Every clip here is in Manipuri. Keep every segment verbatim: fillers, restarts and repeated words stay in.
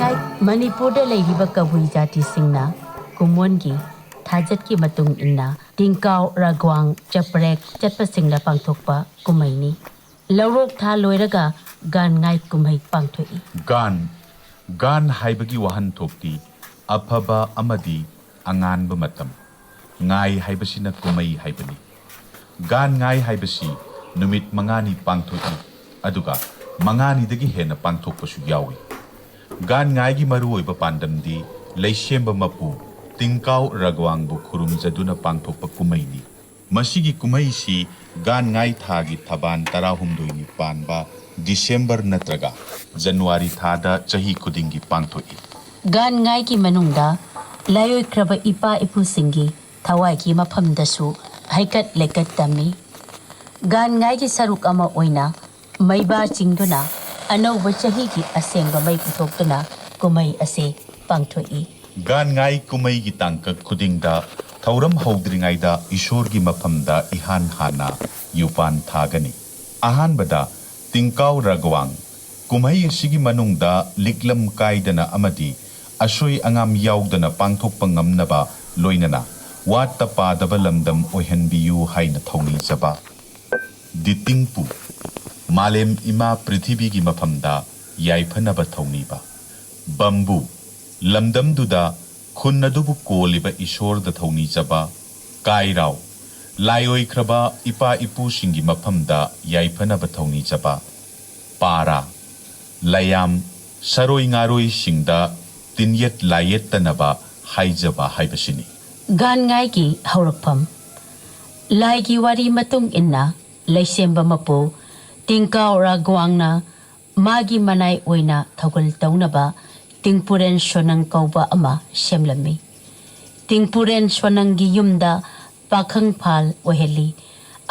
ꯃꯅꯤꯄꯨꯔꯗ ꯂꯩꯔꯤꯕ ꯀꯕꯨꯏ ꯖꯥꯇꯤꯁꯤꯡꯅ ꯀꯨꯝꯑꯣꯟꯒꯤ ꯊꯥꯖꯠꯀꯤ ꯃꯇꯨꯡ ꯏꯟꯅ ꯇꯤꯡꯀꯥꯎ ꯔꯥꯒ꯭ꯋꯥꯡ ꯆꯄ꯭ꯔꯦꯛ ꯆꯠꯄꯁꯤꯡꯅ ꯄꯥꯡꯊꯣꯛꯄ ꯀꯨꯝꯍꯩꯅꯤ꯫ ꯂꯧꯔꯣꯛ ꯊꯥ ꯂꯣꯏꯔꯒ ꯒꯥꯟ ꯉꯥꯏ ꯀꯨꯝꯍꯩ ꯄꯥꯡꯊꯣꯛꯏ꯫ ꯒꯥꯟ, ꯒꯥꯟ ꯍꯥꯏꯕꯒꯤ ꯋꯥꯍꯟꯊꯣꯛꯇꯤ ꯑꯐꯕ ꯑꯃꯗꯤ ꯑꯉꯥꯟꯕ ꯃꯇꯝ, ꯉꯥꯏ ꯍꯥꯏꯕꯁꯤꯅ ꯀꯨꯝꯍꯩ ꯍꯥꯏꯕꯅꯤ꯫ ꯒꯥꯟ ꯉꯥꯏ ꯍꯥꯏꯕꯁꯤ ꯅꯨꯃꯤꯠ ꯃꯉꯥꯅꯤ ꯄꯥꯡꯊꯣꯛꯏ, ꯑꯗꯨꯒ ꯃꯉꯥꯅꯤꯗꯒꯤ ꯍꯦꯟꯅ ꯄꯥꯡꯊꯣꯛꯄꯁꯨ ꯌꯥꯎꯏ꯫ ꯒꯥꯟ ꯉꯥꯏꯒꯤ ꯃꯔꯨꯑꯣꯏꯕ ꯄꯥꯟꯗꯝꯗꯤ ꯂꯩꯁꯦꯝꯕ ꯃꯄꯨ ꯇꯤꯡꯀꯥꯎ ꯔꯥꯒ꯭ꯋꯥꯡꯕꯨ ꯈꯨꯔꯨꯝꯖꯗꯨꯅ ꯄꯥꯡꯊꯣꯛꯄ ꯀꯨꯝꯍꯩꯅꯤ꯫ ꯃꯁꯤꯒꯤ ꯀꯨꯝꯍꯩꯁꯤ ꯒꯥꯟ ꯉꯥꯏ ꯊꯥꯒꯤ ꯊꯕꯥꯟ ꯇꯔꯥꯍꯨꯝꯗꯣꯏꯅꯤ ꯄꯥꯟꯕ ꯗꯤꯁꯦꯝꯕꯔ ꯅꯠꯇ꯭ꯔꯒ ꯖꯅꯋꯥꯔꯤ ꯊꯥꯗ ꯆꯍꯤ ꯈꯨꯗꯤꯡꯒꯤ ꯄꯥꯡꯊꯣꯛꯏ꯫ ꯒꯥꯟ ꯉꯥꯏꯒꯤ ꯃꯅꯨꯡꯗ ꯂꯥꯏꯑꯣꯏꯈ꯭ꯔꯕ ꯏꯄꯥ ꯏꯄꯨꯁꯤꯡꯒꯤ ꯊꯋꯥꯏꯒꯤ ꯃꯐꯝꯗꯁꯨ ꯍꯩꯀꯠ ꯂꯩꯀꯠ ꯇꯝꯃꯤ꯫ ꯒꯥꯟ ꯉꯥꯏꯒꯤ ꯁꯔꯨꯛ ꯑꯃ ꯑꯣꯏꯅ ꯃꯩꯕꯥ ꯆꯤꯡꯗꯨꯅ ꯑꯅꯧꯕ ꯆꯍꯤꯒꯤ ꯑꯁꯦꯡꯕ ꯃꯩ ꯄꯨꯊꯣꯛꯇꯨꯅ ꯀꯨꯝꯍꯩ ꯑꯁꯤ ꯄꯥꯡꯊꯣꯛꯏ꯫ ꯒꯥꯟ ꯉꯥꯏ ꯀꯨꯝꯍꯩꯒꯤ ꯇꯥꯡꯀꯛ ꯈꯨꯗꯤꯡꯗ ꯊꯧꯔꯝ ꯍꯧꯗ꯭ꯔꯤꯉꯩꯗ ꯏꯁꯣꯔꯒꯤ ꯃꯐꯝꯗ ꯏꯍꯥꯟ ꯍꯥꯟꯅ ꯌꯨꯄꯥꯟ ꯊꯥꯒꯅꯤ꯫ ꯑꯍꯥꯟꯕꯗ ꯇꯤꯡꯀꯥꯎ ꯔꯥꯒ꯭ꯋꯥꯡ꯫ ꯀꯨꯝꯍꯩ ꯑꯁꯤꯒꯤ ꯃꯅꯨꯡꯗ ꯂꯤꯛꯂꯝ ꯀꯥꯏꯗꯅ ꯑꯃꯗꯤ ꯑꯁꯣꯏ ꯑꯉꯥꯝ ꯌꯥꯎꯗꯅ ꯄꯥꯡꯊꯣꯛꯄ ꯉꯝꯅꯕ, ꯂꯣꯏꯅꯅ ꯋꯥꯠꯇ ꯄꯥꯗꯕ ꯂꯝꯗꯝ ꯑꯣꯏꯍꯟꯕꯤꯌꯨ ꯍꯥꯏꯅ ꯊꯧꯅꯤꯖꯕ꯫ ꯗꯤꯇꯤꯡꯄꯨ, ꯃꯥꯂꯦꯝ ꯏꯃꯥ ꯄ꯭ꯔꯤꯊꯤꯕꯤꯒꯤ ꯃꯐꯝꯗ ꯌꯥꯏꯐꯅꯕ ꯊꯧꯅꯤꯕ꯫ ꯕꯝꯕꯨ, ꯂꯝꯗꯝꯗꯨꯗ ꯈꯨꯟ ꯑꯗꯨꯕꯨ ꯀꯣꯜꯂꯤꯕ ꯏꯁꯣꯔꯗ ꯊꯧꯅꯤꯖꯕ꯫ ꯀꯥꯏꯔꯥꯎ, ꯂꯥꯏꯑꯣꯏꯈ꯭ꯔꯕ ꯏꯄꯥ ꯏꯄꯨꯁꯤꯡꯒꯤ ꯃꯐꯝꯗ ꯌꯥꯏꯐꯅꯕ ꯊꯧꯅꯤꯖꯕ꯫ ꯄꯥꯔꯥ, ꯂꯌꯥꯝ, ꯁꯔꯣꯏ ꯉꯥꯔꯣꯏꯁꯤꯡꯗ ꯇꯤꯟꯌꯦꯠ ꯂꯥꯏꯌꯦꯠꯇꯅꯕ ꯍꯥꯏꯖꯕ ꯍꯥꯏꯕꯁꯤꯅꯤ꯫ ꯒꯥꯟꯉꯥꯏꯒꯤ ꯍꯧꯔꯛꯐꯝ꯫ ꯂꯥꯏꯒꯤ ꯋꯥꯔꯤ ꯃꯇꯨꯡ ꯏꯟꯅ ꯂꯩꯁꯦꯝꯕ ꯃꯄꯨ ꯇꯤꯡꯀꯥꯎ ꯔꯥꯒ꯭ꯋꯥꯡꯅ ꯃꯥꯒꯤ ꯃꯅꯥꯏ ꯑꯣꯏꯅ ꯊꯧꯒꯜ ꯇꯧꯅꯕ ꯇꯤꯡꯄꯨꯔꯦꯟ ꯁꯣꯅꯪ ꯀꯧꯕ ꯑꯃ ꯁꯦꯝꯂꯝꯃꯤ꯫ ꯇꯤꯡꯄꯨꯔꯦꯟ ꯁꯣꯅꯪꯒꯤ ꯌꯨꯝꯗ ꯄꯥꯈꯪ ꯐꯥꯜ ꯑꯣꯏꯍꯜꯂꯤ꯫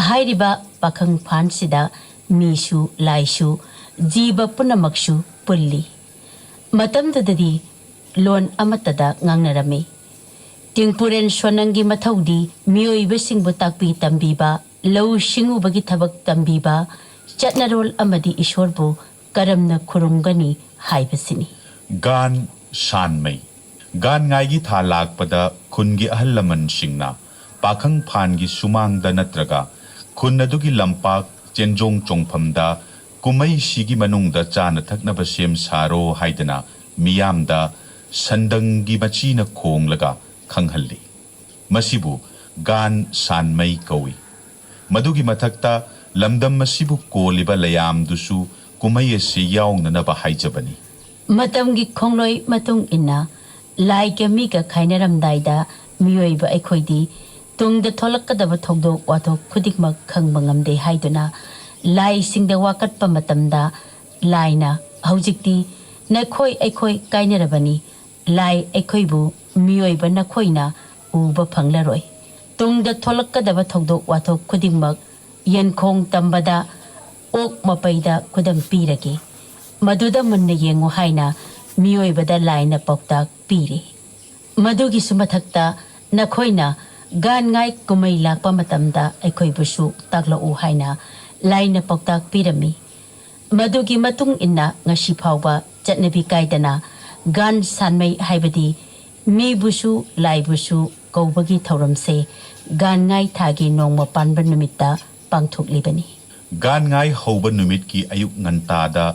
ꯍꯥꯏꯔꯤꯕ ꯄꯥꯈꯪ ꯐꯥꯟꯁꯤꯗ ꯃꯤꯁꯨ ꯂꯥꯏꯁꯨ ꯖꯤꯕ ꯄꯨꯝꯅꯃꯛꯁꯨ ꯄꯨꯜꯂꯤ꯫ ꯃꯇꯝꯗꯨꯗꯗꯤ ꯂꯣꯟ ꯑꯃꯠꯇꯗ ꯉꯥꯡꯅꯔꯝꯃꯤ꯫ ꯇꯤꯡꯄꯨꯔꯦꯟ ꯁꯣꯅꯪꯒꯤ ꯃꯊꯧꯗꯤ ꯃꯤꯑꯣꯏꯕꯁꯤꯡꯕꯨ ꯇꯥꯛꯄꯤ ꯇꯝꯕꯤꯕ, ꯂꯧꯎ ꯁꯤꯡꯎꯕꯒꯤ ꯊꯕꯛ ꯇꯝꯕꯤꯕ, ꯆꯠꯅꯔꯣꯜ ꯑꯃꯗꯤ ꯏꯁꯣꯔꯕꯨ ꯀꯔꯝꯅ ꯈꯨꯔꯨꯝꯒꯅꯤ ꯍꯥꯏꯕꯁꯤꯅꯤ꯫ ꯒꯥꯟ ꯁꯥꯟꯃꯩ꯫ ꯒꯥꯟ ꯉꯥꯏꯒꯤ ꯊꯥ ꯂꯥꯛꯄꯗ ꯈꯨꯟꯒꯤ ꯑꯍꯜ ꯂꯃꯟꯁꯤꯡꯅ ꯄꯥꯈꯪ ꯐꯥꯟꯒꯤ ꯁꯨꯃꯥꯡꯗ ꯅꯠꯇ꯭ꯔꯒ ꯈꯨꯟ ꯑꯗꯨꯒꯤ ꯂꯝꯄꯥꯛ ꯆꯦꯟꯖꯣꯡ ꯆꯣꯡꯐꯝꯗ ꯀꯨꯝꯍꯩꯁꯤꯒꯤ ꯃꯅꯨꯡꯗ ꯆꯥꯅ ꯊꯛꯅꯕ ꯁꯦꯝ ꯁꯥꯔꯣ ꯍꯥꯏꯗꯅ ꯃꯤꯌꯥꯝꯗ ꯁꯟꯗꯪꯒꯤ ꯃꯆꯤꯅ ꯈꯣꯡꯂꯒ ꯈꯪꯍꯜꯂꯤ꯫ ꯃꯁꯤꯕꯨ ꯒꯥꯟ ꯁꯥꯟꯃꯩ ꯀꯧꯏ꯫ ꯃꯗꯨꯒꯤ ꯃꯊꯛꯇ ꯂꯝꯗꯝ ꯑꯁꯤꯕꯨ ꯀꯣꯜꯂꯤꯕ ꯂꯌꯥꯝꯗꯨꯁꯨ ꯀꯨꯝꯍꯩ ꯑꯁꯤ ꯌꯥꯎꯅꯅꯕ ꯍꯥꯏꯖꯕꯅꯤ꯫ ꯃꯇꯝꯒꯤ ꯈꯣꯡꯂꯣꯏ ꯃꯇꯨꯡ ꯏꯟꯅ ꯂꯥꯏꯒ ꯃꯤꯒ ꯈꯥꯏꯅꯔꯝꯗꯥꯏꯗ ꯃꯤꯑꯣꯏꯕ ꯑꯩꯈꯣꯏꯗꯤ ꯇꯨꯡꯗ ꯊꯣꯛꯂꯛꯀꯗꯕ ꯊꯧꯗꯣꯛ ꯋꯥꯊꯣꯛ ꯈꯨꯗꯤꯡꯃꯛ ꯈꯪꯕ ꯉꯝꯗꯦ ꯍꯥꯏꯗꯨꯅ ꯂꯥꯏꯁꯤꯡꯗ ꯋꯥꯀꯠꯄ ꯃꯇꯝꯗ ꯂꯥꯏꯅ ꯍꯧꯖꯤꯛꯇꯤ ꯅꯈꯣꯏ ꯑꯩꯈꯣꯏ ꯀꯥꯏꯅꯔꯕꯅꯤ, ꯂꯥꯏ ꯑꯩꯈꯣꯏꯕꯨ ꯃꯤꯑꯣꯏꯕ ꯅꯈꯣꯏꯅ ꯎꯕ ꯐꯪꯂꯔꯣꯏ꯫ ꯇꯨꯡꯗ ꯊꯣꯛꯂꯛꯀꯗꯕ ꯊꯧꯗꯣꯛ ꯋꯥꯊꯣꯛ ꯈꯨꯗꯤꯡꯃꯛ ꯌꯦꯟꯈꯣꯡ ꯇꯝꯕꯗ ꯑꯣꯛ ꯃꯄꯩꯗ ꯈꯨꯗꯝ ꯄꯤꯔꯒꯦ꯫ ꯃꯗꯨꯗ ꯃꯨꯟꯅ ꯌꯦꯡꯉꯨ ꯍꯥꯏꯅ ꯃꯤꯑꯣꯏꯕꯗ ꯂꯥꯏꯅ ꯄꯥꯎꯇꯥꯛ ꯄꯤꯔꯤ꯫ ꯃꯗꯨꯒꯤꯁꯨ ꯃꯊꯛꯇ ꯅꯈꯣꯏꯅ ꯒꯥꯟꯉꯥꯏ ꯀꯨꯝꯍꯩ ꯂꯥꯛꯄ ꯃꯇꯝꯗ ꯑꯩꯈꯣꯏꯕꯨꯁꯨ ꯇꯥꯛꯂꯛꯎ ꯍꯥꯏꯅ ꯂꯥꯏꯅ ꯄꯥꯎꯇꯥꯛ ꯄꯤꯔꯝꯃꯤ꯫ ꯃꯗꯨꯒꯤ ꯃꯇꯨꯡ ꯏꯟꯅ ꯉꯁꯤ ꯐꯥꯎꯕ ꯆꯠꯅꯕꯤ ꯀꯥꯏꯗꯅ ꯒꯥꯟ ꯁꯥꯟꯃꯩ ꯍꯥꯏꯕꯗꯤ ꯃꯤꯕꯨꯁꯨ ꯂꯥꯏꯕꯨꯁꯨ ꯀꯧꯕꯒꯤ ꯊꯧꯔꯝꯁꯦ ꯒꯥꯟꯉꯥꯏ ꯊꯥꯒꯤ ꯅꯣꯡꯃ ꯄꯥꯟꯕ ꯅꯨꯃꯤꯠꯇ ꯄꯥꯡꯊꯣꯛꯂꯤꯕꯅꯤ꯫ ꯒꯥꯟꯉꯥꯏ ꯍꯧꯕ ꯅꯨꯃꯤꯠꯀꯤ ꯑꯌꯨꯛ ꯉꯟꯇꯥꯗ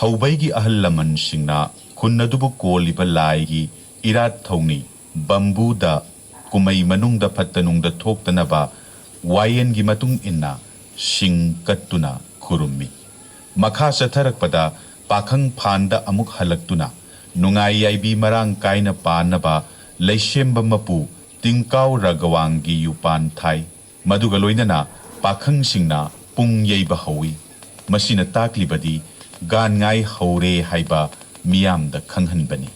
ꯊꯧꯕꯩꯒꯤ ꯑꯍꯜ ꯂꯃꯟꯁꯤꯡꯅ ꯈꯨꯟ ꯑꯗꯨꯕꯨ ꯀꯣꯜꯂꯤꯕ ꯂꯥꯏꯒꯤ ꯏꯔꯥꯠ ꯊꯧꯅꯤ ꯕꯝꯕꯨꯗ ꯀꯨꯝꯍꯩ ꯃꯅꯨꯡꯗ ꯐꯠꯇ ꯅꯨꯡꯗ ꯊꯣꯛꯇꯅꯕ ꯋꯥꯌꯦꯟꯒꯤ ꯃꯇꯨꯡ ꯏꯟꯅ ꯁꯤꯡ ꯀꯠꯇꯨꯅ ꯈꯨꯔꯨꯝꯃꯤ꯫ ꯃꯈꯥ ꯆꯠꯊꯔꯛꯄꯗ ꯄꯥꯈꯪ ꯐꯥꯟꯗ ꯑꯃꯨꯛ ꯍꯜꯂꯛꯇꯨꯅ ꯅꯨꯡꯉꯥꯏ ꯌꯥꯏꯕꯤ ꯃꯔꯥꯡ ꯀꯥꯏꯅ ꯄꯥꯟꯅꯕ ꯂꯩꯁꯦꯝꯕ ꯃꯄꯨ ꯇꯤꯡꯀꯥꯎ ꯔꯥꯒꯋꯥꯡꯒꯤ ꯌꯨꯄꯥꯟ ꯊꯥꯏ꯫ ꯃꯗꯨꯒ ꯂꯣꯏꯅꯅ ꯄꯥꯈꯪꯁꯤꯡꯅ ꯄꯨꯡ ꯌꯩꯕ ꯍꯧꯏ꯫ ꯃꯁꯤꯅ ꯇꯥꯛꯂꯤꯕꯗꯤ ꯒꯥꯟꯉꯥꯏ ꯍꯧꯔꯦ ꯍꯥꯏꯕ ꯃꯤꯌꯥꯝꯗ ꯈꯪꯍꯟꯕꯅꯤ꯫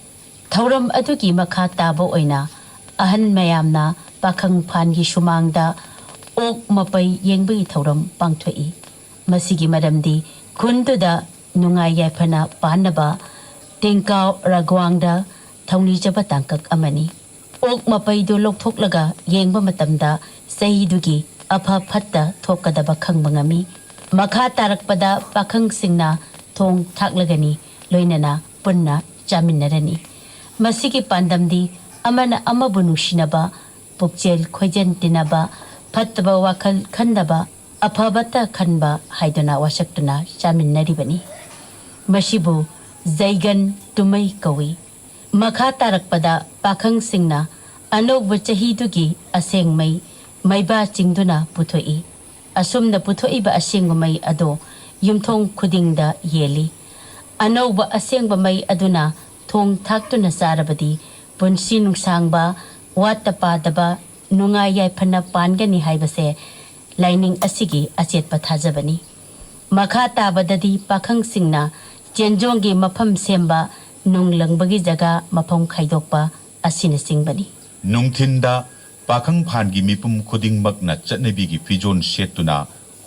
ꯊꯧꯔꯝ ꯑꯗꯨꯒꯤ ꯃꯈꯥ ꯇꯥꯕ ꯑꯣꯏꯅ ꯑꯍꯟ ꯃꯌꯥꯝꯅ ꯄꯥꯈꯪ ꯐꯥꯟꯒꯤ ꯁꯨꯃꯥꯡꯗ ꯑꯣꯛ ꯃꯄꯩ ꯌꯦꯡꯕꯒꯤ ꯊꯧꯔꯝ ꯄꯥꯡꯊꯣꯛꯏ꯫ ꯃꯁꯤꯒꯤ ꯃꯔꯝꯗꯤ ꯈꯨꯟꯗꯨꯗ ꯅꯨꯡꯉꯥꯏ ꯌꯥꯏꯐꯅ ꯄꯥꯟꯅꯕ ꯇꯦꯡꯀꯥꯎ ꯔꯥꯒ꯭ꯋꯥꯡꯗ ꯊꯧꯅꯤꯖꯕ ꯇꯥꯡꯀꯛ ꯑꯃꯅꯤ꯫ ꯑꯣꯛ ꯃꯄꯩꯗꯨ ꯂꯧꯊꯣꯛꯂꯒ ꯌꯦꯡꯕ ꯃꯇꯝꯗ ꯆꯍꯤꯗꯨꯒꯤ ꯑꯐ ꯐꯠꯇ ꯊꯣꯛꯀꯗꯕ ꯈꯪꯕ ꯉꯝꯃꯤ꯫ ꯃꯈꯥ ꯇꯥꯔꯛꯄꯗ ꯄꯥꯈꯪꯁꯤꯡꯅ ꯊꯣꯡ ꯊꯥꯛꯂꯒꯅꯤ, ꯂꯣꯏꯅꯅ ꯄꯨꯟꯅ ꯆꯥꯃꯤꯟꯅꯔꯅꯤ꯫ ꯃꯁꯤꯒꯤ ꯄꯥꯟꯗꯝꯗꯤ ꯑꯃꯅ ꯑꯃꯕꯨ ꯅꯨꯡꯁꯤꯅꯕ, ꯄꯨꯛꯆꯦꯜ ꯈꯣꯏꯖꯟ ꯇꯤꯟꯅꯕ, ꯐꯠꯇꯕ ꯋꯥꯈꯜ ꯈꯟꯗꯕ, ꯑꯐꯕꯇ ꯈꯟꯕ ꯍꯥꯏꯗꯨꯅ ꯋꯥꯁꯛꯇꯨꯅ ꯆꯥꯃꯤꯟꯅꯔꯤꯕꯅꯤ꯫ ꯃꯁꯤꯕꯨ ꯖꯩꯒꯟ ꯇꯨꯃꯩ ꯀꯧꯏ꯫ ꯃꯈꯥ ꯇꯥꯔꯛꯄꯗ ꯄꯥꯈꯪꯁꯤꯡꯅ ꯑꯅꯧꯕ ꯆꯍꯤꯗꯨꯒꯤ ꯑꯁꯦꯡ ꯃꯩ ꯃꯩꯕꯥ ꯆꯤꯡꯗꯨꯅ ꯄꯨꯊꯣꯛꯏ꯫ ꯑꯁꯨꯝꯅ ꯄꯨꯊꯣꯛꯏꯕ ꯑꯁꯦꯡꯕ ꯃꯩ ꯑꯗꯣ ꯌꯨꯝꯊꯣꯡ ꯈꯨꯗꯤꯡꯗ ꯌꯦꯜꯂꯤ꯫ ꯑꯅꯧꯕ ꯑꯁꯦꯡꯕ ꯃꯩ ꯑꯗꯨꯅ ꯊꯣꯡ ꯊꯥꯛꯇꯨꯅ ꯆꯥꯔꯕꯗꯤ ꯄꯨꯟꯁꯤ ꯅꯨꯡꯁꯥꯡꯕ, ꯋꯥꯠꯇ ꯄꯥꯗꯕ, ꯅꯨꯡꯉꯥꯏ ꯌꯥꯏꯐꯅ ꯄꯥꯟꯒꯅꯤ ꯍꯥꯏꯕꯁꯦ ꯂꯥꯏꯅꯤꯡ ꯑꯁꯤꯒꯤ ꯑꯆꯦꯠꯄ ꯊꯥꯖꯕꯅꯤ꯫ ꯃꯈꯥ ꯇꯥꯕꯗꯗꯤ ꯄꯥꯈꯪꯁꯤꯡꯅ ꯆꯦꯟꯖꯣꯡꯒꯤ ꯃꯐꯝ ꯁꯦꯝꯕ, ꯅꯨꯡ ꯂꯪꯕꯒꯤ ꯖꯒꯥ ꯃꯐꯝ ꯈꯥꯏꯗꯣꯛꯄ ꯑꯁꯤꯅꯆꯤꯡꯕꯅꯤ꯫ ꯅꯨꯡꯊꯤꯟꯗ ꯄꯥꯈꯪ ꯐꯥꯟꯒꯤ ꯃꯤꯄꯨꯝ ꯈꯨꯗꯤꯡꯃꯛꯅ ꯆꯠꯅꯕꯤꯒꯤ ꯐꯤꯖꯣꯜ ꯁꯦꯠꯇꯨꯅ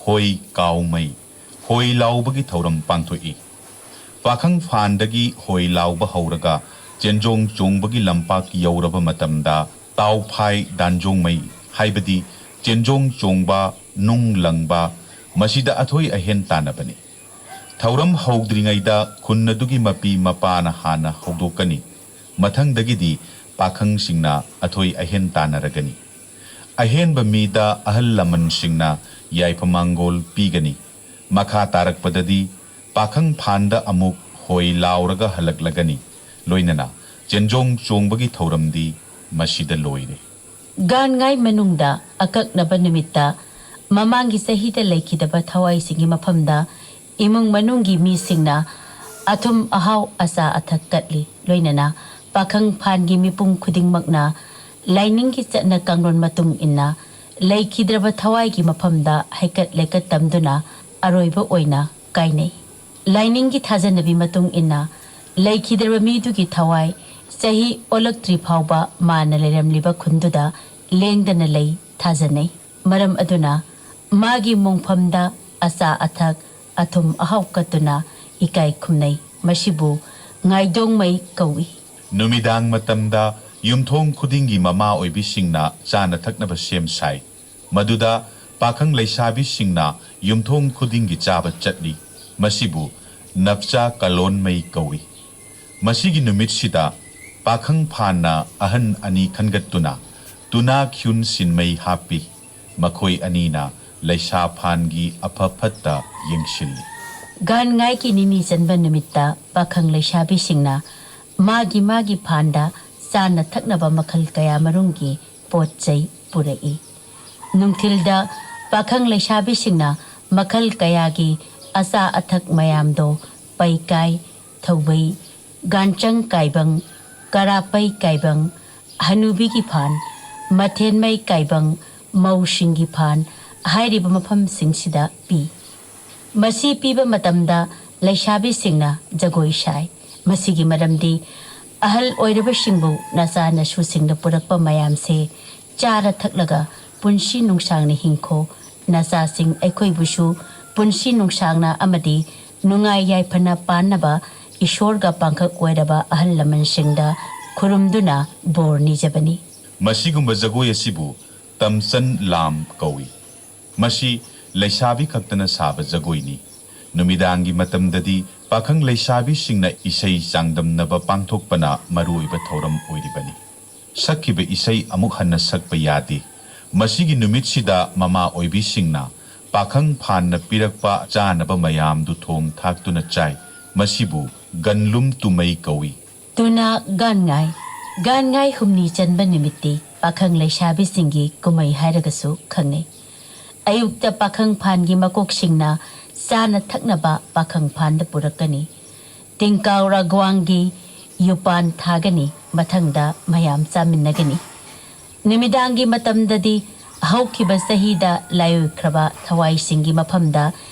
ꯍꯣꯏ ꯀꯥꯎꯃꯩ, ꯍꯣꯏ ꯂꯥꯎꯕꯒꯤ ꯊꯧꯔꯝ ꯄꯥꯡꯊꯣꯛꯏ꯫ ꯄꯥꯈꯪ ꯐꯥꯟꯗꯒꯤ ꯍꯣꯏ ꯂꯥꯎꯕ ꯍꯧꯔꯒ ꯆꯦꯟꯖꯣꯡ ꯆꯣꯡꯕꯒꯤ ꯂꯝꯄꯥꯛ ꯌꯧꯔꯕ ꯃꯇꯝꯗ ꯇꯥꯎꯐꯥꯏ ꯗꯥꯟꯖꯣꯡꯃꯩ, ꯍꯥꯏꯕꯗꯤ ꯆꯦꯟꯖꯣꯡ ꯆꯣꯡꯕ, ꯅꯨꯡ ꯂꯪꯕ, ꯃꯁꯤꯗ ꯑꯊꯣꯏ ꯑꯍꯦꯟ ꯇꯥꯟꯅꯕꯅꯤ꯫ ꯊꯧꯔꯝ ꯍꯧꯗ꯭ꯔꯤꯉꯩꯗ ꯈꯨꯟ ꯑꯗꯨꯒꯤ ꯃꯄꯤ ꯃꯄꯥꯅ ꯍꯥꯟꯅ ꯍꯧꯗꯣꯛꯀꯅꯤ꯫ ꯃꯊꯪꯗꯒꯤꯗꯤ ꯄꯥꯈꯪꯁꯤꯡꯅ ꯑꯊꯣꯏ ꯑꯍꯦꯟ ꯇꯥꯟꯅꯔꯒꯅꯤ꯫ ꯑꯍꯦꯟꯕ ꯃꯤꯗ ꯑꯍꯜ ꯂꯃꯟꯁꯤꯡꯅ ꯌꯥꯏꯐꯃꯥꯡꯒꯣꯜ ꯄꯤꯒꯅꯤ꯫ ꯃꯈꯥ ꯇꯥꯔꯛꯄꯗꯗꯤ ꯄꯥꯈꯪ ꯐꯥꯟꯗ ꯑꯃꯨꯛ ꯍꯣꯏ ꯂꯥꯎꯔꯒ ꯍꯜꯂꯛꯂꯒꯅꯤ꯫ ꯂꯣꯏꯅꯅ ꯆꯦꯟꯖꯣꯡ ꯆꯣꯡꯕꯒꯤ ꯊꯧꯔꯝꯗꯤ ꯃꯁꯤꯗ ꯂꯣꯏꯔꯦ꯫ ꯒꯥꯟꯉꯥꯏ ꯃꯅꯨꯡꯗ ꯑꯀꯛꯅꯕ ꯅꯨꯃꯤꯠꯇ ꯃꯃꯥꯡꯒꯤ ꯆꯍꯤꯗ ꯂꯩꯈꯤꯗꯕ ꯊꯋꯥꯏꯁꯤꯡꯒꯤ ꯃꯐꯝꯗ ꯏꯃꯨꯡ ꯃꯅꯨꯡꯒꯤ ꯃꯤꯁꯤꯡꯅ ꯑꯊꯨꯝ ꯑꯍꯥꯎ ꯑꯆꯥ ꯑꯊꯛ ꯀꯠꯂꯤ꯫ ꯂꯣꯏꯅꯅ ꯄꯥꯈꯪ ꯐꯥꯟꯒꯤ ꯃꯤꯄꯨꯝ ꯈꯨꯗꯤꯡꯃꯛꯅ ꯂꯥꯏꯅꯤꯡꯒꯤ ꯆꯠꯅ ꯀꯥꯡꯂꯣꯟ ꯃꯇꯨꯡ ꯏꯟꯅ ꯂꯩꯈꯤꯗ꯭ꯔꯕ ꯊꯋꯥꯏꯒꯤ ꯃꯐꯝꯗ ꯍꯩꯀꯠ ꯂꯩꯀꯠ ꯇꯝꯗꯨꯅ ꯑꯔꯣꯏꯕ ꯑꯣꯏꯅ ꯀꯥꯏꯅꯩ꯫ ꯂꯥꯏꯅꯤꯡꯒꯤ ꯊꯥꯖꯅꯕꯤ ꯃꯇꯨꯡ ꯏꯟꯅ ꯂꯩꯈꯤꯗ꯭ꯔꯕ ꯃꯤꯗꯨꯒꯤ ꯊꯋꯥꯏ ꯆꯍꯤ ꯑꯣꯜꯂꯛꯇ꯭ꯔꯤ ꯐꯥꯎꯕ ꯃꯥꯅ ꯂꯩꯔꯝꯂꯤꯕ ꯈꯨꯟꯗꯨꯗ ꯂꯦꯡꯗꯅ ꯂꯩ ꯊꯥꯖꯅꯩ꯫ ꯃꯔꯝ ꯑꯗꯨꯅ ꯃꯥꯒꯤ ꯃꯣꯡꯐꯝꯗ ꯑꯆꯥ ꯑꯊꯛ, ꯑꯊꯨꯝ ꯑꯍꯥꯎ ꯀꯠꯇꯨꯅ ꯏꯀꯥꯏ ꯈꯨꯝꯅꯩ꯫ ꯃꯁꯤꯕꯨ ꯉꯥꯏꯗꯣꯡꯃꯩ ꯀꯧꯏ꯫ ꯅꯨꯃꯤꯗꯥꯡ ꯃꯇꯝꯗ ꯌꯨꯝꯊꯣꯡ ꯈꯨꯗꯤꯡꯒꯤ ꯃꯃꯥ ꯑꯣꯏꯕꯤꯁꯤꯡꯅ ꯆꯥꯅ ꯊꯛꯅꯕ ꯁꯦꯝ ꯁꯥꯏ꯫ ꯃꯗꯨꯗ ꯄꯥꯈꯪ ꯂꯩꯁꯥꯕꯤꯁꯤꯡꯅ ꯌꯨꯝꯊꯣꯡ ꯈꯨꯗꯤꯡꯒꯤ ꯆꯥꯕ ꯆꯠꯂꯤ꯫ ꯃꯁꯤꯕꯨ ꯅꯞꯆꯥ ꯀꯂꯣꯟꯃꯩ ꯀꯧꯏ꯫ ꯃꯁꯤꯒꯤ ꯅꯨꯃꯤꯠꯁꯤꯗ ꯄꯥꯈꯪ ꯐꯥꯟꯅ ꯑꯍꯟ ꯑꯅꯤ ꯈꯟꯒꯠꯇꯨꯅ ꯇꯨꯅꯥ ꯈ꯭ꯌꯨꯟ ꯁꯤꯟꯃꯩ ꯍꯥꯞꯄꯤ꯫ ꯃꯈꯣꯏ ꯑꯅꯤꯅ ꯂꯩꯁꯥ ꯐꯥꯟꯒꯤ ꯑꯐ ꯐꯠꯇ ꯌꯦꯡꯁꯤꯜꯂꯤ꯫ ꯒꯥꯟꯉꯥꯏꯒꯤ ꯅꯤꯅꯤ ꯆꯟꯕ ꯅꯨꯃꯤꯠꯇ ꯄꯥꯈꯪ ꯂꯩꯁꯥꯕꯤꯁꯤꯡꯅ ꯃꯥꯒꯤ ꯃꯥꯒꯤ ꯐꯥꯟꯗ ꯆꯥꯅ ꯊꯛꯅꯕ ꯃꯈꯜ ꯀꯌꯥ ꯃꯔꯨꯝꯒꯤ ꯄꯣꯠ ꯆꯩ ꯄꯨꯔꯛꯏ꯫ ꯅꯨꯡꯊꯤꯜꯗ ꯄꯥꯈꯪ ꯂꯩꯁꯥꯕꯤꯁꯤꯡꯅ ꯃꯈꯜ ꯀꯌꯥꯒꯤ ꯑꯆꯥ ꯑꯊꯛ ꯃꯌꯥꯝꯗꯣ ꯄꯩꯀꯥꯏ, ꯊꯧꯕꯩ, ꯒꯥꯟꯆꯪ ꯀꯥꯏꯕꯪ, ꯀꯔꯥꯄꯩ ꯀꯥꯏꯕꯪ, ꯍꯅꯨꯕꯤꯒꯤ ꯐꯥꯟ, ꯃꯊꯦꯟꯃꯩ ꯀꯥꯏꯕꯪ, ꯃꯧꯁꯤꯡꯒꯤ ꯐꯥꯟ ꯍꯥꯏꯔꯤꯕ ꯃꯐꯝꯁꯤꯡꯁꯤꯗ ꯄꯤ꯫ ꯃꯁꯤ ꯄꯤꯕ ꯃꯇꯝꯗ ꯂꯩꯁꯥꯕꯤꯁꯤꯡꯅ ꯖꯒꯣꯏ ꯁꯥꯏ꯫ ꯃꯁꯤꯒꯤ ꯃꯔꯝꯗꯤ ꯑꯍꯜ ꯑꯣꯏꯔꯕꯁꯤꯡꯕꯨ ꯅꯆꯥ ꯅꯁꯨꯁꯤꯡꯅ ꯄꯨꯔꯛꯄ ꯃꯌꯥꯝꯁꯦ ꯆꯥꯔ ꯊꯛꯂꯒ ꯄꯨꯟꯁꯤ ꯅꯨꯡꯁꯥꯡꯅ ꯍꯤꯡꯈꯣ, ꯅꯆꯥꯁꯤꯡ ꯑꯩꯈꯣꯏꯕꯨꯁꯨ ꯄꯨꯟꯁꯤ ꯅꯨꯡꯁꯥꯡꯅ ꯑꯃꯗꯤ ꯅꯨꯡꯉꯥꯏ ꯌꯥꯏꯐꯅ ꯄꯥꯟꯅꯕ ꯏꯁꯣꯔꯒ ꯄꯥꯡꯈꯛ ꯑꯣꯏꯔꯕ ꯑꯍꯜ ꯂꯃꯟꯁꯤꯡꯗ ꯈꯨꯔꯨꯝꯗꯨꯅ ꯕꯣꯔ ꯅꯤꯖꯕꯅꯤ꯫ ꯃꯁꯤꯒꯨꯝꯕ ꯖꯒꯣꯏ ꯑꯁꯤꯕꯨ ꯇꯝꯆꯟ ꯂꯥꯝ ꯀꯧꯏ꯫ ꯃꯁꯤ ꯂꯩꯁꯥꯕꯤ ꯈꯛꯇꯅ ꯁꯥꯕ ꯖꯒꯣꯏꯅꯤ꯫ ꯅꯨꯃꯤꯗꯥꯡꯒꯤ ꯃꯇꯝꯗꯗꯤ ꯄꯥꯈꯪ ꯂꯩꯁꯥꯕꯤꯁꯤꯡꯅ ꯏꯁꯩ ꯆꯥꯡꯗꯝꯅꯕ ꯄꯥꯡꯊꯣꯛꯄꯅ ꯃꯔꯨꯑꯣꯏꯕ ꯊꯧꯔꯝ ꯑꯣꯏꯔꯤꯕꯅꯤ꯫ ꯁꯛꯈꯤꯕ ꯏꯁꯩ ꯑꯃꯨꯛ ꯍꯟꯅ ꯁꯛꯄ ꯌꯥꯗꯦ꯫ ꯃꯁꯤꯒꯤ ꯅꯨꯃꯤꯠꯁꯤꯗ ꯃꯃꯥ ꯑꯣꯏꯕꯤꯁꯤꯡꯅ ꯄꯥꯈꯪ ꯐꯥꯟꯅ ꯄꯤꯔꯛꯄ ꯆꯥꯅꯕ ꯃꯌꯥꯝꯗꯨ ꯊꯣꯡ ꯊꯥꯛꯇꯨꯅ ꯆꯥꯏ꯫ ꯃꯁꯤꯕꯨ ꯒꯟꯂꯨꯝ ꯇꯨꯃꯩ ꯀꯧꯏ꯫ ꯇꯨꯅꯥ ꯒꯥꯟꯉꯥꯏ꯫ ꯒꯥꯟꯉꯥꯏ ꯍꯨꯝꯅꯤ ꯆꯟꯕ ꯅꯨꯃꯤꯠꯇꯤ ꯄꯥꯈꯪ ꯂꯩꯁꯥꯕꯤꯁꯤꯡꯒꯤ ꯀꯨꯝꯍꯩ ꯍꯥꯏꯔꯒꯁꯨ ꯈꯪꯅꯩ꯫ ꯑꯌꯨꯛꯇ ꯄꯥꯈꯪ ꯐꯥꯟꯒꯤ ꯃꯀꯣꯛꯁꯤꯡꯅ ꯆꯥꯅ ꯊꯛꯅꯕ ꯄꯥꯈꯪ ꯐꯥꯟꯗ ꯄꯨꯔꯛꯀꯅꯤ꯫ ꯇꯤꯡꯀꯥꯎ ꯔꯥꯒ꯭ꯋꯥꯡꯒꯤ ꯌꯨꯄꯥꯟ ꯊꯥꯒꯅꯤ, ꯃꯊꯪꯗ ꯃꯌꯥꯝ ꯆꯥꯃꯤꯟꯅꯒꯅꯤ꯫ ꯅꯨꯃꯤꯗꯥꯡꯒꯤ ꯃꯇꯝꯗꯗꯤ ꯍꯧꯈꯤꯕ ꯆꯍꯤꯗ ꯂꯥꯏꯑꯣꯏꯈ꯭ꯔꯕ ꯊꯋꯥꯏꯁꯤꯡꯒꯤ ꯃꯐꯝꯗ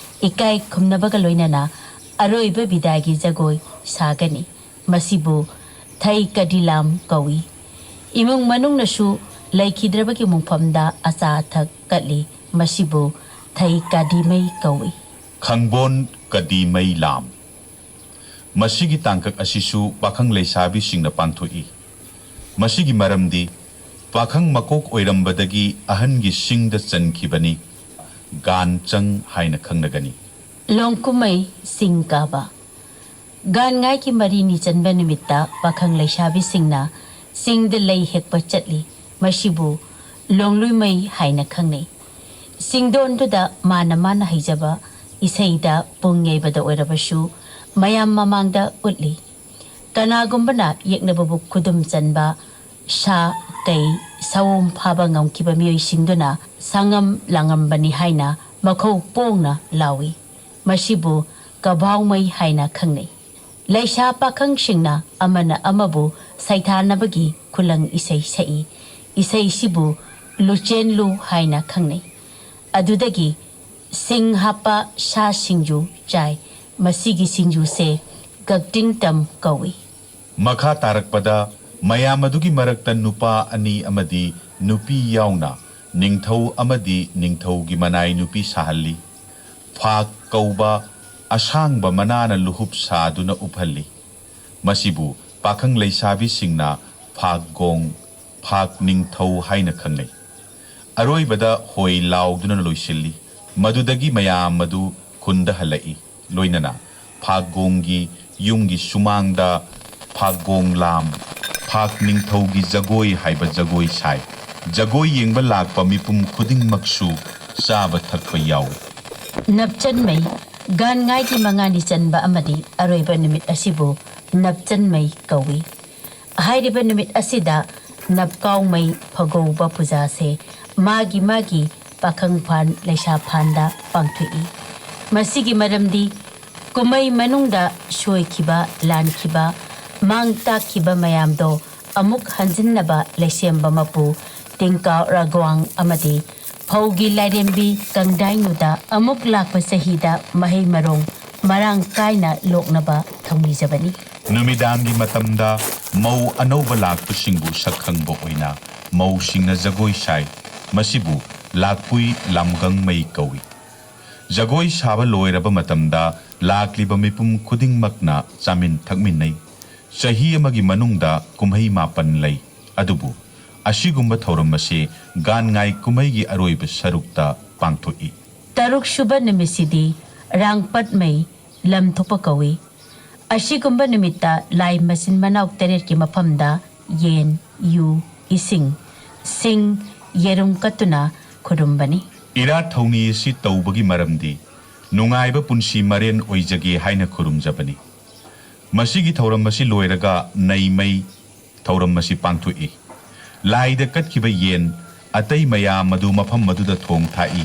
ꯏꯀꯥꯏ ꯈꯨꯝꯅꯕꯒ ꯂꯣꯏꯅꯅ ꯑꯔꯣꯏꯕ ꯕꯤꯗꯥꯏꯒꯤ ꯖꯒꯣꯏ ꯁꯥꯒꯅꯤ꯫ ꯃꯁꯤꯕꯨ ꯊꯩ ꯀꯗꯤꯂꯥꯝ ꯀꯧꯏ꯫ ꯏꯃꯨꯡ ꯃꯅꯨꯡꯅꯁꯨ ꯂꯩꯈꯤꯗ꯭ꯔꯕꯒꯤ ꯃꯣꯡꯐꯝꯗ ꯑꯆꯥ ꯑꯊꯛ ꯀꯠꯂꯤ꯫ ꯃꯁꯤꯕꯨ ꯊꯩ ꯀꯥꯗꯤꯃꯩ ꯀꯧꯏ꯫ ꯈꯪꯕꯣꯟ ꯀꯗꯤꯃꯩ ꯂꯥꯝ꯫ ꯃꯁꯤꯒꯤ ꯇꯥꯡꯀꯛ ꯑꯁꯤꯁꯨ ꯄꯥꯈꯪ ꯂꯩꯁꯥꯕꯤꯁꯤꯡꯅ ꯄꯥꯡꯊꯣꯛꯏ꯫ ꯃꯁꯤꯒꯤ ꯃꯔꯝꯗꯤ ꯄꯥꯈꯪ ꯃꯀꯣꯛ ꯑꯣꯏꯔꯝꯕꯗꯒꯤ ꯑꯍꯟꯒꯤ ꯁꯤꯡꯗ ꯆꯟꯈꯤꯕꯅꯤ꯫ ꯒꯥꯟ ꯆꯪ ꯍꯥꯏꯅ ꯈꯪꯅꯒꯅꯤ꯫ ꯂꯣꯡꯀꯨꯝꯃꯩ ꯆꯤꯡ ꯀꯥꯕ꯫ ꯒꯥꯟꯉꯥꯏꯒꯤ ꯃꯔꯤꯅꯤ ꯆꯟꯕ ꯅꯨꯃꯤꯠꯇ ꯄꯥꯈꯪ ꯂꯩꯁꯥꯕꯤꯁꯤꯡꯅ ꯆꯤꯡꯗ ꯂꯩ ꯍꯦꯛꯄ ꯆꯠꯂꯤ꯫ ꯃꯁꯤꯕꯨ ꯂꯣꯡꯂꯨꯏꯃꯩ ꯍꯥꯏꯅ ꯈꯪꯅꯩ꯫ ꯆꯤꯡꯗꯣꯟꯗꯨꯗ ꯃꯥꯅ ꯃꯥꯅ ꯍꯩꯖꯕ ꯏꯁꯩꯗ ꯄꯨꯡ ꯌꯩꯕꯗ ꯑꯣꯏꯔꯕꯁꯨ ꯃꯌꯥꯝ ꯃꯃꯥꯡꯗ ꯎꯠꯂꯤ꯫ ꯀꯅꯥꯒꯨꯝꯕꯅ ꯌꯦꯛꯅꯕꯕꯨ ꯈꯨꯗꯨꯝ ꯆꯟꯕ ꯁꯥ, ꯀꯩ, ꯁꯑꯣꯝ ꯐꯥꯕ ꯉꯝꯈꯤꯕ ꯃꯤꯑꯣꯏꯁꯤꯡꯗꯨꯅ ꯁꯪꯉꯝ ꯂꯥꯡꯉꯝꯕꯅꯤ ꯍꯥꯏꯅ ꯃꯈꯧ ꯄꯣꯡꯅ ꯂꯥꯎꯏ꯫ ꯃꯁꯤꯕꯨ ꯀꯕꯥꯎꯃꯩ ꯍꯥꯏꯅ ꯈꯪꯅꯩ꯫ ꯂꯩꯁꯥ ꯄꯥꯈꯪꯁꯤꯡꯅ ꯑꯃꯅ ꯑꯃꯕꯨ ꯁꯩꯊꯥꯅꯕꯒꯤ ꯈꯨꯂꯪ ꯏꯁꯩ ꯁꯛꯏ꯫ ꯏꯁꯩꯁꯤꯕꯨ ꯂꯨꯆꯦꯟꯂꯨ ꯍꯥꯏꯅ ꯈꯪꯅꯩ꯫ ꯑꯗꯨꯗꯒꯤ ꯁꯤꯡ ꯍꯥꯞꯄ ꯁꯥ ꯁꯤꯡꯖꯨ ꯆꯥꯏ꯫ ꯃꯁꯤꯒꯤ ꯁꯤꯡꯖꯨꯁꯦ ꯒꯛꯇꯤꯡꯇꯝ ꯀꯧꯏ꯫ ꯃꯈꯥ ꯇꯥꯔꯛꯄꯗ ꯃꯌꯥꯝ ꯑꯗꯨꯒꯤ ꯃꯔꯛꯇ ꯅꯨꯄꯥ ꯑꯅꯤ ꯑꯃꯗꯤ ꯅꯨꯄꯤ ꯌꯥꯎꯅ ꯅꯤꯡꯊꯧ ꯑꯃꯗꯤ ꯅꯤꯡꯊꯧꯒꯤ ꯃꯅꯥꯏ ꯅꯨꯄꯤ ꯁꯥꯍꯜꯂꯤ꯫ ꯐꯥꯛ ꯀꯧꯕ ꯑꯁꯥꯡꯕ ꯃꯅꯥꯅ ꯂꯨꯍꯨꯞ ꯁꯥꯗꯨꯅ ꯎꯞꯍꯜꯂꯤ꯫ ꯃꯁꯤꯕꯨ ꯄꯥꯈꯪ ꯂꯩꯁꯥꯕꯤꯁꯤꯡꯅ ꯐꯥꯛꯒꯣꯡ, ꯐꯥꯛ ꯅꯤꯡꯊꯧ ꯍꯥꯏꯅ ꯈꯪꯅꯩ꯫ ꯑꯔꯣꯏꯕꯗ ꯍꯣꯏ ꯂꯥꯎꯗꯨꯅ ꯂꯣꯏꯁꯤꯜꯂꯤ꯫ ꯃꯗꯨꯗꯒꯤ ꯃꯌꯥꯝ ꯑꯗꯨ ꯈꯨꯟꯗ ꯍꯜꯂꯛꯏ꯫ ꯂꯣꯏꯅꯅ ꯐꯥꯛꯒꯣꯡꯒꯤ ꯌꯨꯝꯒꯤ ꯁꯨꯃꯥꯡꯗ ꯐꯥꯛꯒꯣꯡ ꯂꯥꯝ, ꯐꯥꯛ ꯅꯤꯡꯊꯧꯒꯤ ꯖꯒꯣꯏ ꯍꯥꯏꯕ ꯖꯒꯣꯏ ꯁꯥꯏ꯫ ꯖꯒꯣꯏ ꯌꯦꯡꯕ ꯂꯥꯛꯄ ꯃꯤꯄꯨꯝ ꯈꯨꯗꯤꯡꯃꯛꯁꯨ ꯆꯥꯕ ꯊꯛꯄ ꯌꯥꯎꯏ꯫ ꯅꯞꯆꯟꯃꯩ, ꯒꯥꯟꯉꯥꯏꯒꯤ ꯃꯉꯥꯅꯤ ꯆꯟꯕ ꯑꯃꯗꯤ ꯑꯔꯣꯏꯕ ꯅꯨꯃꯤꯠ ꯑꯁꯤꯕꯨ ꯅꯞꯆꯟꯃꯩ ꯀꯧꯏ꯫ ꯍꯥꯏꯔꯤꯕ ꯅꯨꯃꯤꯠ ꯑꯁꯤꯗ ꯅꯞꯀꯥꯎꯃꯩ ꯐꯒꯧꯕ ꯄꯨꯖꯥꯁꯦ ꯃꯥꯒꯤ ꯃꯥꯒꯤ ꯄꯥꯈꯪ ꯐꯥꯟ ꯂꯩꯁꯥ ꯐꯥꯟꯗ ꯄꯥꯡꯊꯣꯛꯏ꯫ ꯃꯁꯤꯒꯤ ꯃꯔꯝꯗꯤ ꯀꯨꯝꯍꯩ ꯃꯅꯨꯡꯗ ꯁꯣꯏꯈꯤꯕ, ꯂꯥꯟꯈꯤꯕ, ꯃꯥꯡ ꯇꯥꯛꯈꯤꯕ ꯃꯌꯥꯝꯗꯣ ꯑꯃꯨꯛ ꯍꯟꯖꯤꯟꯅꯕ ꯂꯩꯁꯦꯝꯕ ꯃꯄꯨ ꯇꯤꯡꯀꯥ ꯔꯥꯒ꯭ꯋꯥꯡ ꯑꯃꯗꯤ ꯐꯧꯒꯤ ꯂꯥꯏꯔꯦꯝꯕꯤ ꯀꯪꯗꯥꯏꯅꯨꯗ ꯑꯃꯨꯛ ꯂꯥꯛꯄ ꯆꯍꯤꯗ ꯃꯍꯩ ꯃꯔꯣꯡ ꯃꯔꯥꯡ ꯀꯥꯏꯅ ꯂꯣꯛꯅꯕ ꯊꯧꯅꯤꯖꯕꯅꯤ꯫ ꯅꯨꯃꯤꯗꯥꯡꯒꯤ ꯃꯇꯝꯗ ꯃꯧ ꯑꯅꯧꯕ ꯂꯥꯛꯄꯁꯤꯡꯕꯨ ꯁꯛꯈꯪꯕ ꯑꯣꯏꯅ ꯃꯧꯁꯤꯡꯅ ꯖꯒꯣꯏ ꯁꯥꯏ꯫ ꯃꯁꯤꯕꯨ ꯂꯥꯛꯄꯨꯏ ꯂꯥꯝꯒꯪꯃꯩ ꯀꯧꯏ꯫ ꯖꯒꯣꯏ ꯁꯥꯕ ꯂꯣꯏꯔꯕ ꯃꯇꯝꯗ ꯂꯥꯛꯂꯤꯕ ꯃꯤꯄꯨꯝ ꯈꯨꯗꯤꯡꯃꯛꯅ ꯆꯥꯃꯤꯟ ꯊꯛꯃꯤꯟꯅꯩ꯫ ꯆꯍꯤ ꯑꯃꯒꯤ ꯃꯅꯨꯡꯗ ꯀꯨꯝꯍꯩ ꯃꯥꯄꯟ ꯂꯩ, ꯑꯗꯨꯕꯨ ꯑꯁꯤꯒꯨꯝꯕ ꯊꯧꯔꯝ ꯑꯁꯤ ꯒꯥꯟꯉꯥꯏ ꯀꯨꯝꯍꯩꯒꯤ ꯑꯔꯣꯏꯕ ꯁꯔꯨꯛꯇ ꯄꯥꯡꯊꯣꯛꯏ꯫ ꯇꯔꯨꯛꯁꯨꯕ ꯅꯨꯃꯤꯠꯁꯤꯗꯤ ꯔꯥꯡꯄꯠꯃꯩ ꯂꯝꯊꯣꯛꯄ ꯀꯧꯏ꯫ ꯑꯁꯤꯒꯨꯝꯕ ꯅꯨꯃꯤꯠꯇ ꯂꯥꯏ ꯃꯆꯤꯟ ꯃꯅꯥꯎ ꯇꯔꯦꯠꯀꯤ ꯃꯐꯝꯗ ꯌꯦꯟ, ꯌꯨ, ꯏꯁꯤꯡ, ꯁꯤꯡ, ꯌꯦꯔꯨꯝ ꯀꯠꯇꯨꯅ ꯈꯨꯔꯨꯝꯕꯅꯤ꯫ ꯏꯔꯥꯠ ꯊꯧꯅꯤ ꯑꯁꯤ ꯇꯧꯕꯒꯤ ꯃꯔꯝꯗꯤ ꯅꯨꯡꯉꯥꯏꯕ ꯄꯨꯟꯁꯤ ꯃꯔꯦꯟ ꯑꯣꯏꯖꯒꯦ ꯍꯥꯏꯅ ꯈꯨꯔꯨꯝꯖꯕꯅꯤ꯫ ꯃꯁꯤꯒꯤ ꯊꯧꯔꯝ ꯑꯁꯤ ꯂꯣꯏꯔꯒ ꯅꯩꯃꯩ ꯊꯧꯔꯝ ꯑꯁꯤ ꯄꯥꯡꯊꯣꯛꯏ꯫ ꯂꯥꯏꯗ ꯀꯠꯈꯤꯕ ꯌꯦꯟ ꯑꯇꯩ ꯃꯌꯥꯝ ꯑꯗꯨ ꯃꯐꯝ ꯑꯗꯨꯗ ꯊꯣꯡ ꯊꯥꯛꯏ꯫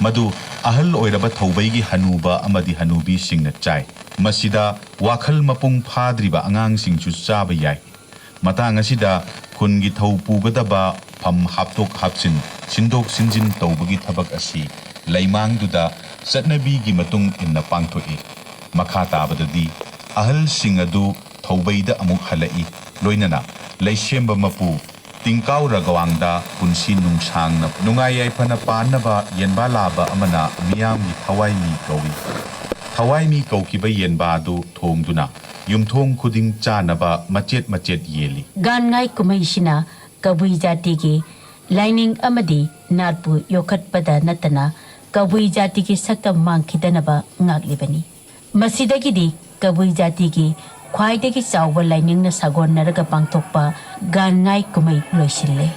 ꯃꯗꯨ ꯑꯍꯜ ꯑꯣꯏꯔꯕ ꯊꯧꯕꯩꯒꯤ ꯍꯅꯨꯕ ꯑꯃꯗꯤ ꯍꯅꯨꯕꯤꯁꯤꯡꯅ ꯆꯥꯏ꯫ ꯃꯁꯤꯗ ꯋꯥꯈꯜ ꯃꯄꯨꯡ ꯐꯥꯗ꯭ꯔꯤꯕ ꯑꯉꯥꯡꯁꯤꯡꯁꯨ ꯆꯥꯕ ꯌꯥꯏ꯫ ꯃꯇꯥꯡ ꯑꯁꯤꯗ ꯈꯨꯟꯒꯤ ꯊꯧ ꯄꯨꯒꯗꯕ ꯐꯝ ꯍꯥꯞꯇꯣꯛ ꯍꯥꯞꯆꯤꯟ, ꯁꯤꯟꯗꯣꯛ ꯁꯤꯟꯖꯤꯟ ꯇꯧꯕꯒꯤ ꯊꯕꯛ ꯑꯁꯤ ꯂꯩꯃꯥꯡꯗꯨꯗ ꯆꯠꯅꯕꯤꯒꯤ ꯃꯇꯨꯡ ꯏꯟꯅ ꯄꯥꯡꯊꯣꯛꯏ꯫ ꯃꯈꯥ ꯇꯥꯕꯗꯗꯤ ꯑꯍꯜꯁꯤꯡ ꯑꯗꯨ ꯊꯧꯕꯩꯗ ꯑꯃꯨꯛ ꯍꯜꯂꯛꯏ꯫ ꯂꯣꯏꯅꯅ ꯂꯩꯁꯦꯝꯕ ꯃꯄꯨ ꯇꯤꯡꯀꯥꯎ ꯔꯒꯋꯥꯡꯗ ꯄꯨꯟꯁꯤ ꯅꯨꯡꯁꯥꯡꯅ ꯅꯨꯡꯉꯥꯏ ꯌꯥꯏꯐꯅ ꯄꯥꯟꯅꯕ ꯌꯦꯟꯕꯥ ꯂꯥꯕ ꯑꯃꯅ ꯃꯤꯌꯥꯝꯒꯤ ꯊꯋꯥꯏ ꯃꯤ ꯀꯧꯏ꯫ ꯊꯋꯥꯏ ꯃꯤ ꯀꯧꯈꯤꯕ ꯌꯦꯟꯕꯥ ꯑꯗꯨ ꯊꯣꯡꯗꯨꯅ ꯌꯨꯝꯊꯣꯡ ꯈꯨꯗꯤꯡ ꯆꯥꯅꯕ ꯃꯆꯦꯠ ꯃꯆꯦꯠ ꯌꯦꯜꯂꯤ꯫ ꯒꯥꯟꯉꯥꯏ ꯀꯨꯝꯍꯩꯁꯤꯅ ꯀꯕꯨꯏ ꯖꯥꯇꯤꯒꯤ ꯂꯥꯏꯅꯤꯡ ꯑꯃꯗꯤ ꯅꯥꯠꯄꯨ ꯌꯣꯛꯈꯠꯄꯗ ꯅꯠꯇꯅ ꯀꯕꯨꯏ ꯖꯥꯇꯤꯒꯤ ꯁꯛꯇꯝ ꯃꯥꯡꯈꯤꯗꯅꯕ ꯉꯥꯛꯂꯤꯕꯅꯤ꯫ ꯃꯁꯤꯗꯒꯤꯗꯤ ꯀꯕꯨꯏ ꯖꯥꯇꯤꯒꯤ ꯈ꯭ꯋꯥꯏꯗꯒꯤ ꯆꯥꯎꯕ ꯂꯥꯏꯅꯤꯡꯅ ꯁꯥꯒꯣꯟꯅꯔꯒ ꯄꯥꯡꯊꯣꯛꯄ ꯒꯥꯟꯉꯥꯏ ꯀꯨꯝꯍꯩ ꯂꯣꯏꯁꯤꯜꯂꯦ꯫